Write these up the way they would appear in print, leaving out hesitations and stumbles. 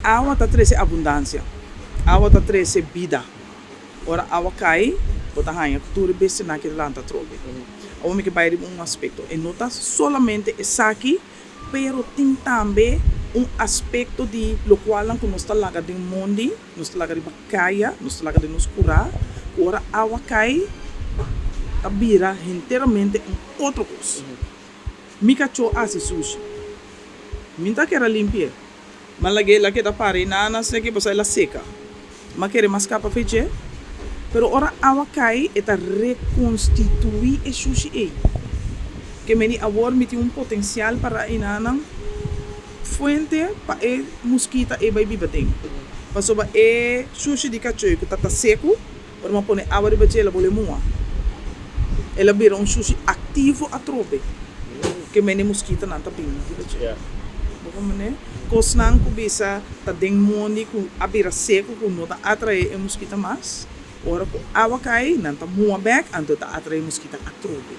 Awa ta trese abundansia. Awa ta trese bida. Ora awa kai, bo ta haña tur e bestianan ki ta lanta atrobe. Awor mi ke bai riba un aspekto. E no ta solamente esaki, pero tin tambe un aspekto di lokualnan ku nos ta laga den mondi, nos ta laga riba kaya, nos ta laga den nos kurá, ku ora awa kai ta bira henteramente un otro kos. Mi kachó hasi sushi. Mi ta kere limpi'é. M'a lag'é la keda para einan na seki pasobra el a seka. M'a kere mas kapa fe dje. Pero ora awa kai e ta rekonstituí e shushi ei. Ke meni awor mi tin un potensial para einanan fuente pa e muskita ei bai biba den. Pasobra e shushi di kachó ku ta ta seku. Ora mi a pone awa riba dje, el a bole mua. El a bira un shushi aktivo atrobe. Ke mende muskitanan ta bini riba dje. Bo komprendé? Kosnan ku bisa ta den mondi ku a bira seku ku no ta atraé e muskita mas. Ora ku awa kai, nan ta mua bèk, anto e ta atraé muskita atrobe.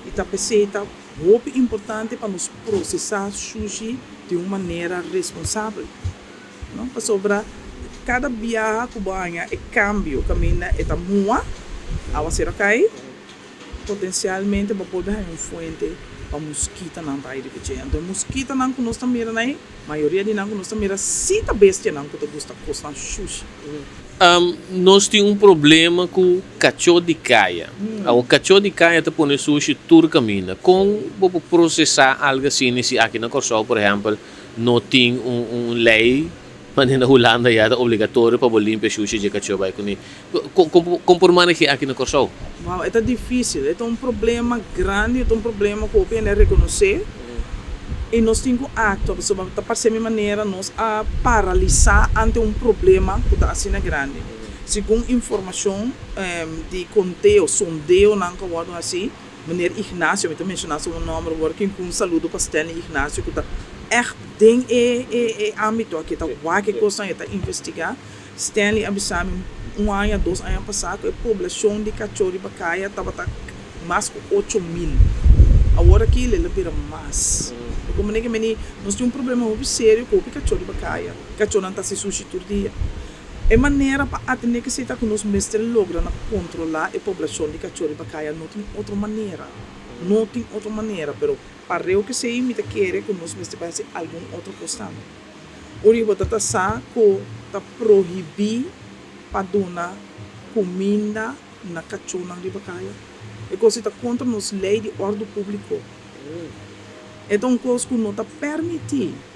I ta p'esei ta hopi importante pa nos prosesá shushi di un manera responsabel. No, pasobra kada biaha ku bo haña e kambio kaminda e ta mua, awasero a kai, potensialmente bo por haña un fuente pa muskitanan ta riba dje. Anto e muskitanan ku nos ta mira na ei, mayoria di nan ku nos ta mira si ta bestianan ku ta gusta kosnan shushi. Nos tin un problema ku kachó di kaya. Awor kachó di kaya ta pone sushi tur kaminda. Kon bo por prosesá algu asina si aki na Kòrsou por ehèmpel No tin un ley manera na Hulanda ya ta obligatorio pa bo limpia shushi dje kachó bai kuné. Kon por maneh'é aki na Kòrsou? Wow, e ta difísil. E ta un problema grandi, e ta un problema ku hopi hende a rekonosé i nos tin ku aktua pasobra ta parse mi manera nos a paralisá ante un problema ku ta asina grandi. Segun informashon di konteo, sondeonan ku a wòrdu hasí, Meneer Ignacio, mi ta menshoná su nòmber awor aki ku un saludo pa Stanley Ignacio ku ta ègt den e e ámbito aki, e ta wak e kosnan, e ta investigá. Stanley a bisa mi un aña, 2 aña pasá ku e poblashon di kachó riba kaya tabata mas ku 8000. Awor aki el a bira mas. Bo komprendé ke meni nos tin un problema hopi serio ku hopi kachó riba kaya. Kachónan ta hasi sushi tur dia. E manera pa atendé ku esei ta ku nos mester logra na kontrolá e poblashon di kachó riba kaya. No tin otro manera. No tin otro manera, pero pareu ku esei mi ta kere ku nos mester bai hasi algun otro kos tambe. Ora bo ta sa ku ta prohibí pa duna kuminda na kachónan riba kaya. E kos ei ta kontra nos lei di òrdu públiko. E ta un kos ku no ta permití.